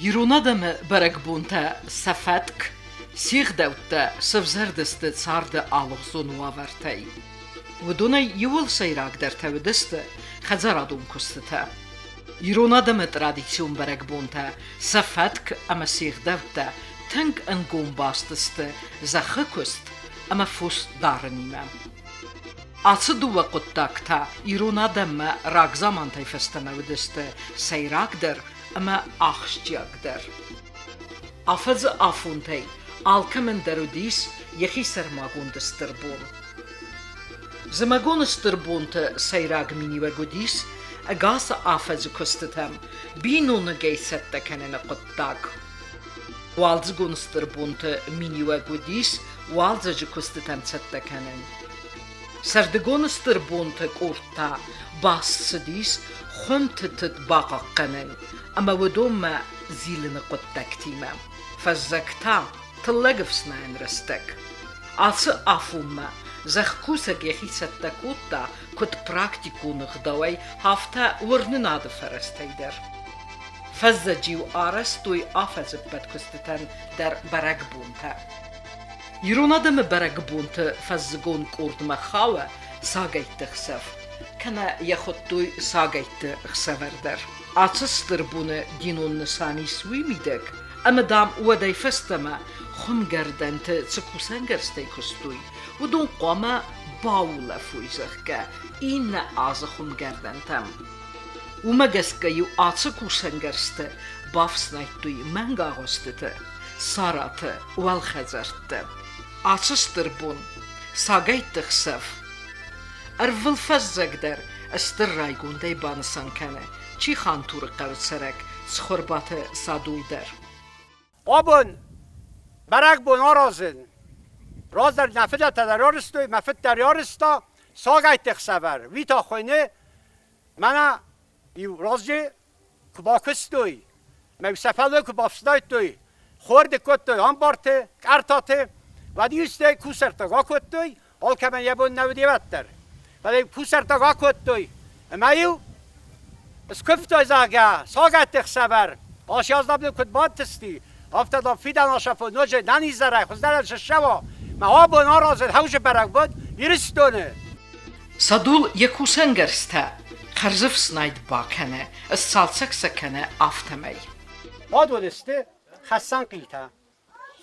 Ирон адӕмы бӕрӕгбонтӕ сӕ фӕтк, се гъдӕуттӕ сӕвзӕрдысты царды алыгъуызон уавӕртӕй. Уыдонӕй иуыл сӕйрагдӕртӕ уыдысты хӕдзарадон куыстытӕ. Ирон адӕмы традицион бӕрӕгбонтӕ сӕ фӕтк ӕмӕ се гъдӕуттӕ тынг ӕнгом баст сты зӕххы куыст ӕмӕ фос дарынимӕ. Ацы дыууӕ хъуыддаг та ирон адӕммӕ рагзамантӕй фӕстӕмӕ уыдысты сӕйрагдӕр ӕмӕ ахсджиагдӕр. Афӕдзы афонтӕй алкӕмӕн дӕр уыдис йӕхи сӕрмагонд стыр бон. Зымӕгон стыр бонты сӕйраг миниуӕг уыдис ӕгас афӕдзы куыстытӕм биноныгӕй цӕттӕ кӕныны хъуыддаг. Уалдзыгон стыр бонты миниуӕг уыдис уалдзӕджы куыстытӕм цӕттӕ кӕнын. Сӕрдыгон стыр бонты къорд та баст цыдис хуымты тыд бахъахъхъӕнын ӕмӕ уыдонмӕ зилыны хъуыддӕгтимӕ. Фӕззӕг та тыллӕг ӕфснайӕн рӕстӕг. Ацы афонмӕ зӕхкусӕг йӕхи цӕттӕ кодта куыд практикон ӕгъдауӕй, афтӕ уырнынады фӕрӕзтӕй дӕр. Фӕззӕджы-иу арӕзтой афӕдзы ӕппӕт куыстытӕн дӕр бӕрӕгбонтӕ. Ирон адӕмы бӕрӕгбонты фӕззыгон къордмӕ хауы сагӕйтты хсӕв, кӕнӕ йӕ хуыдтой сагӕйтты хсӕвӕр дӕр. Ацы стыр боны динон нысан ис уый мидӕг, ӕмӕ, дам, уӕдӕй фӕстӕмӕ хуымгӕрдӕнты цы кусӕнгӕрзтӕй куыстой, уыдон хъуамӕ баулӕфой, зӕгъгӕ, иннӕ азы хуымгӕрдӕнтӕм. Уымӕ гӕсгӕ-иу ацы кусӕнгӕрзтӕ бафснайдтой мӕнгагъуыстыты, сараты уӕлхӕдзӕртты. Ацы стыр бон, сагӕйтты хсӕв, ӕрвылфӕззӕг дӕр стыр райгондӕй банысан кӕны Чихантуры хъӕуы цӕрӕг Цхуырбаты Садул дӕр. Абон бӕрӕгбон аразын. Раздӕр нӕ фыдӕлтӕ дӕр арӕзтой, мӕ фыд дӕр арӕзта сагӕйтты ӕхсӕвӕр. Уый та хуыйны, мӕнӕ иу раздӕр куы бакуыстой, мӕ сӕ фӕллой куы бафснайдтой, хорды кодтой амбарты, къӕртаты, уӕд-иу стӕй кусӕрттаг акодтой, алкӕмӕн йӕ бон нӕ уыди уӕддӕр. Фӕлӕ кусӕрттаг акодтой, ӕмӕ-иу скуывтой, зӕгъгӕ, сагӕтты ӕхсӕвӕр, асиаздабны куыд бантысти, афтӕ дам фидӕн асафон ноджы нӕнизӕрӕй хуыздӕрӕн сыссӕуа, мӕ абон аразын хӕузы бӕрӕгбон Ирыстоны. Садул йӕ кусӕнгӕрзтӕ хӕрзӕфснайд бакӕны, сцалцӕг сӕ кӕны, афтӕмӕй. Адон сты хӕссӕн хъилтӕ.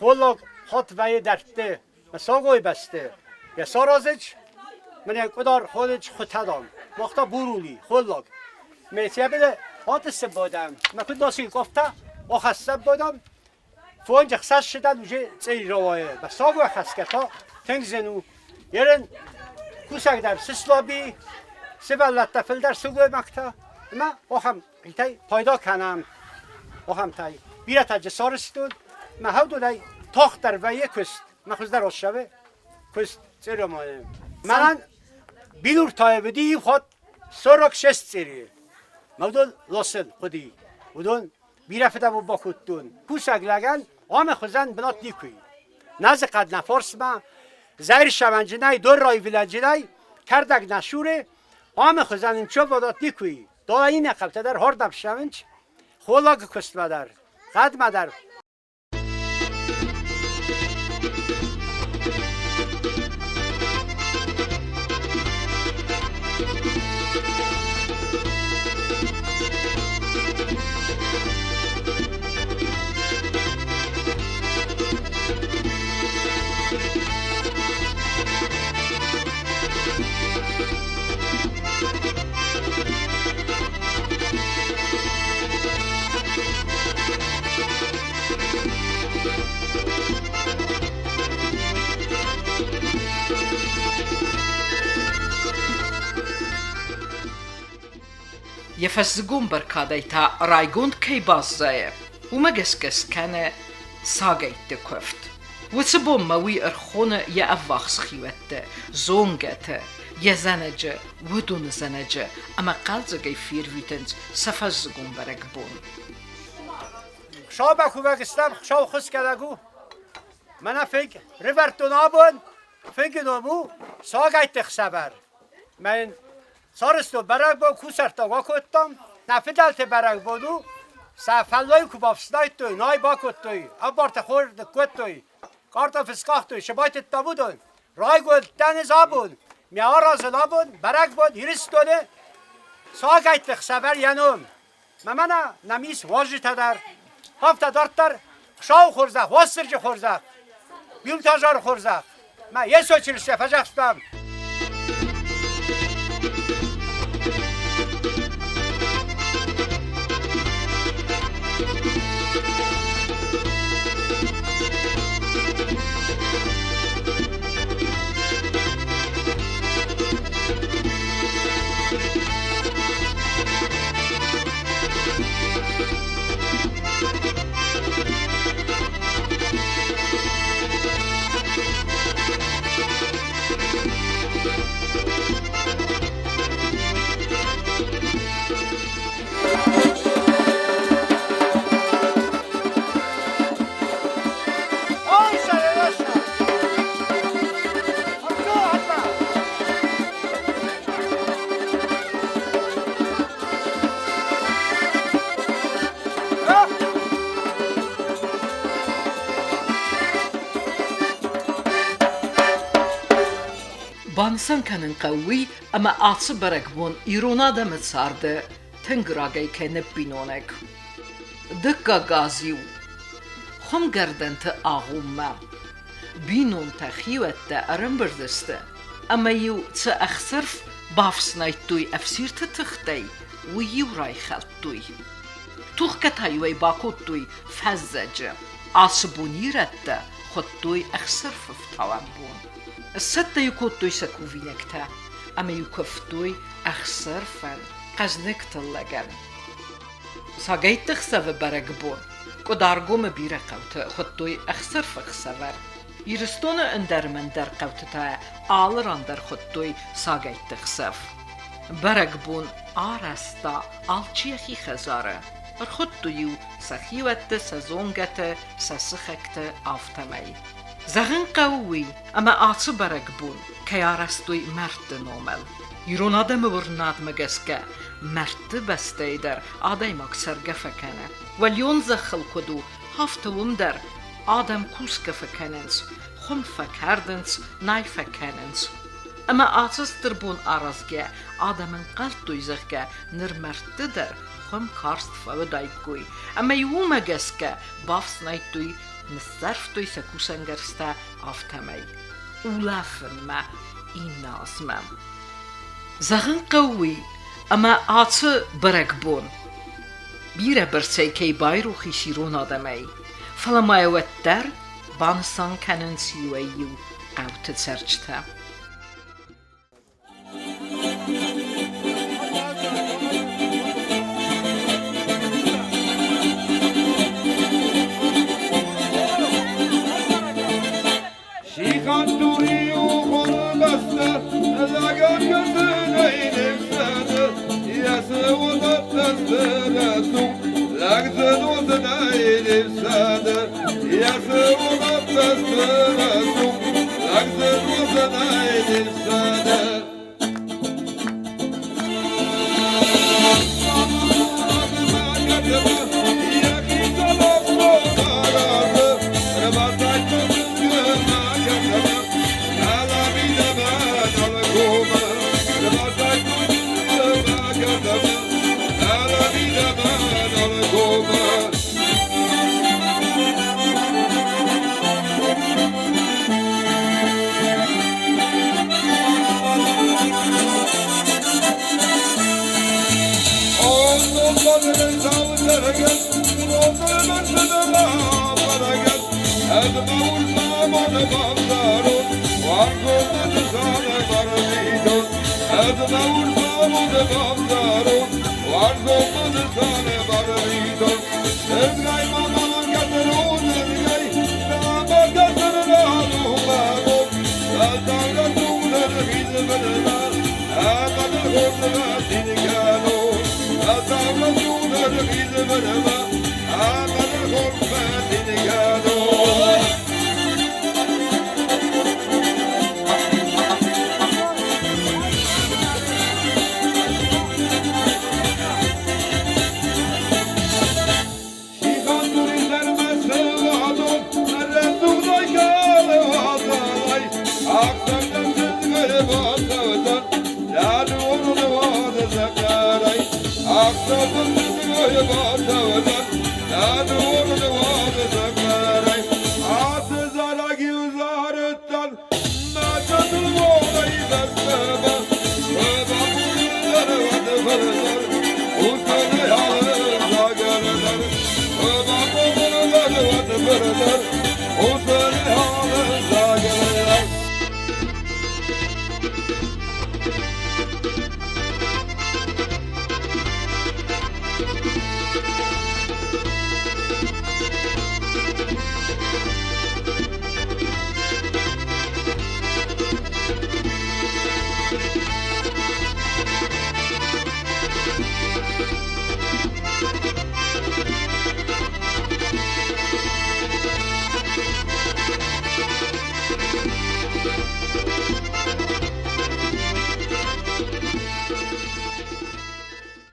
Холлаг хатт вӕййы дӕрдты, сагой бӕсты. Йӕ саразыч, мӕнӕ къуыдар холыч хуытӕдон. Мах та бурули, холлаг. Ме цӕбеле хатыссы бодӕм. Мӕ куыд ласин кофта, охӕссӕ бодӕм. Фондз ӕхсӕз сыдӕн уже цъил рауайы. Сагой хӕсгӕ та тынг зын у. Ерын кусӕг дӕр сыслаби, сывӕллӕттӕ фылдӕр сылгоймӕгтӕ ӕмӕ ахӕм хъилтӕй пайда кӕнӕм. Ахӕмтӕй бирӕтӕ джы сарӕзтон. Мӕ хӕудонӕй тагъддӕр вӕййы куыст. Мӕ хуыздӕр ӕхсӕвы куыст цъирамайы. Мӕнӕн билуртайы уыди иу хатт 46 цъирийы. Мӕ уыдон ласын хъуыди. Уыдон бирӕ фыдӕбон бакодтон. Кусӕг лӕгӕн ӕмӕ хуызӕн бынат никуы и. Нӕ дзы хъӕд нӕ фарсмӕ, зӕйр сӕвӕнджынӕй, дор райвилӕджынӕй, кӕрдӕг нӕ суры, ӕмӕ хуызӕн ын човодат никуы и. Дола иннӕ хъӕутӕ дӕр хордӕм ссӕуынц, холлагы куыстмӕ дӕр, хъӕдмӕ дӕр. Йӕ фӕззыгон бӕркадӕй та райгонд кӕй баззайы, уымӕ гӕсгӕ скӕны сагӕйтты куывд. Уыцы бонмӕ уый ӕрхоны йӕ ӕввахс хиуӕтты, зонгӕты, йӕ зӕнӕджы, уыдоны зӕнӕджы ӕмӕ хъӕлдзӕгӕй фервитынц сӕ фӕззыгон бӕрӕгбон. Хуыцаубакувӕг стӕм, Хуыцау хуысгӕнӕг у. Мӕнӕ фынг рывӕрдтон абон, фынгы ном у сагӕйтты хсӕвӕр. Мӕ йын сарӕзтон бӕрӕгбон, кусӕрттаг акодтам. Нӕ фыдӕлты бӕрӕгбон у. Сӕ фӕллой куы бафснайдтой, най бакодтой, ӕмбартӕ хорз ныккодтой, картоф скъахтой, цы байтыдтам уыдон. Райгуырдтӕн ӕз абон, мӕ аразын абон бӕрӕгбон Ирыстоны сагӕйтты хсӕвӕр йӕ ном. Мӕ мӕнӕ нӕм ис уазджытӕ дӕр. Афтӕ дарддӕр Хуыцауы хорзӕх, Уастырджы хорзӕх, Билтазары хорзӕх. Мӕ Йесо Чырыстийӕ фӕдзӕхстам. Банысан кӕнын хъӕуы уый, ӕмӕ ацы бӕрӕгбон ирон адӕмы царды тынг рагӕй кӕй ныббиноныг. Дыккаг аз-иу хуымгӕрдӕнты агъоммӕ бинонтӕ, хиуӕттӕ ӕрӕмбырд сты ӕмӕ-иу цы ӕхсырф бафснайдтой ӕфсирты тыхтӕй, уый-иу райхӕлдтой. Тухгӕ та-иу ӕй бакодтой фӕззӕджы. Ацы бон ирӕттӕ хуыдтой ӕхсырфы фтауӕн бон. Сцӕттӕ-иу кодтой сӕ кувинӕгтӕ ӕмӕ-иу куывтой ӕхсырфӕн, хъӕзныг тыллӕгӕн. Сагӕйтты хсӕвы бӕрӕгбон Къуыдаргомы бирӕ хъӕуты хуыдтой ӕхсырфы хсӕвӕр. Ирыстоны ӕндӕр ӕмӕ ӕндӕр хъӕуты та алы ран дӕр хуыдтой сагӕйтты хсӕв. Бӕрӕгбон арӕзта алчи йӕхи хӕдзары. Ӕрхуыдтой-иу сӕ хиуӕтты, сӕ зонгӕты, сӕ сыхӕгты, афтӕмӕй. Зӕгъын хъӕуы уый, ӕмӕ ацы бӕрӕгбон кӕй арӕзтой мӕрдты номыл. Ирон адӕмы уырнынадмӕ гӕсгӕ, мӕрдты бӕстӕйы дӕр адӕймаг цӕргӕ фӕкӕны. Уӕлион зӕххыл куыд у, афтӕ уым дӕр адӕм кусгӕ фӕкӕнынц, хуым фӕкӕрдынц, най фӕкӕнынц. Ӕмӕ ацы стыр бон аразгӕ адӕм ӕнхъӕлдтой, зӕгъгӕ, ныр мӕрдты дӕр хуым карст фӕуыдаиккой, ӕмӕ-иу уымӕ гӕсгӕ бафснайдтой, ныссӕрфтой сӕ кусӕнгӕрзтӕ, афтӕмӕй. Улӕфынмӕ иннӕ азмӕ. Зӕгъын хъӕуы уый, ӕмӕ ацы бӕрӕгбон бирӕ бӕрцӕй кӕй байрох ис ирон адӕмӕй, фӕлӕ ма йӕ уӕддӕр банысан кӕнынц иуӕй-иу хъӕуты цӕрджытӕ.